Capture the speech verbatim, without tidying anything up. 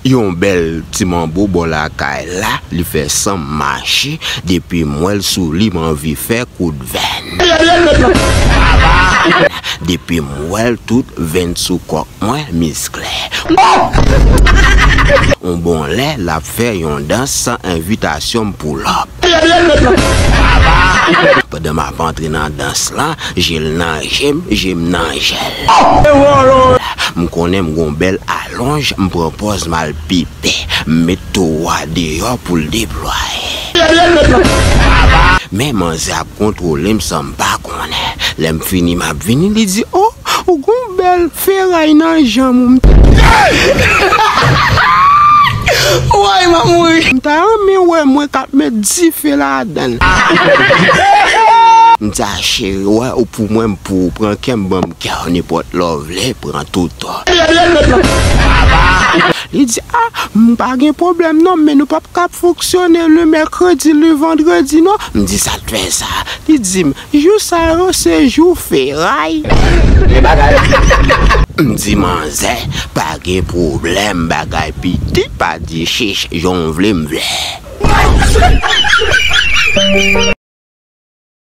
Yon bèl ti manbo bò lakay la, li fè san m mache, depi m wè l sou li m anvi fè kout venn. Depi m wè l tout venn sou kòk mwen miskle. Yon bon lè l ap fè yon dans san envitasyon m pull up. Pandan m ap antre nan dans lan, je l nan je m, je m nan je l. M konnen m gon bèl alonj, m pran pòz m al pipe, m met towo a deyò pou l deplwaye. Men manzè ap kontwole m san m pa konnen. Lè m fini m ap vini, li di, "O, ou gon bèl feray nan janm ou." M t- Woy, m ap mouri. M ta renmen wè mwen k ap met dife ladan l. M di, "A cheri, wè, ou pou mwen, m pou ou, pran kè m, ban m kè w, nenpòt lè w vle, pran toutan." Li di, "A, m pa gen pwoblèm non, men nou p ap ka fonksyone le mèkredi, le vandredi non." M di, "Sa t fè sa?" Li di m, "Jou sa yo se jou feray." M di, "Manzè, pa gen pwoblèm, bagay piti, pa di chich, jan w vle m vle."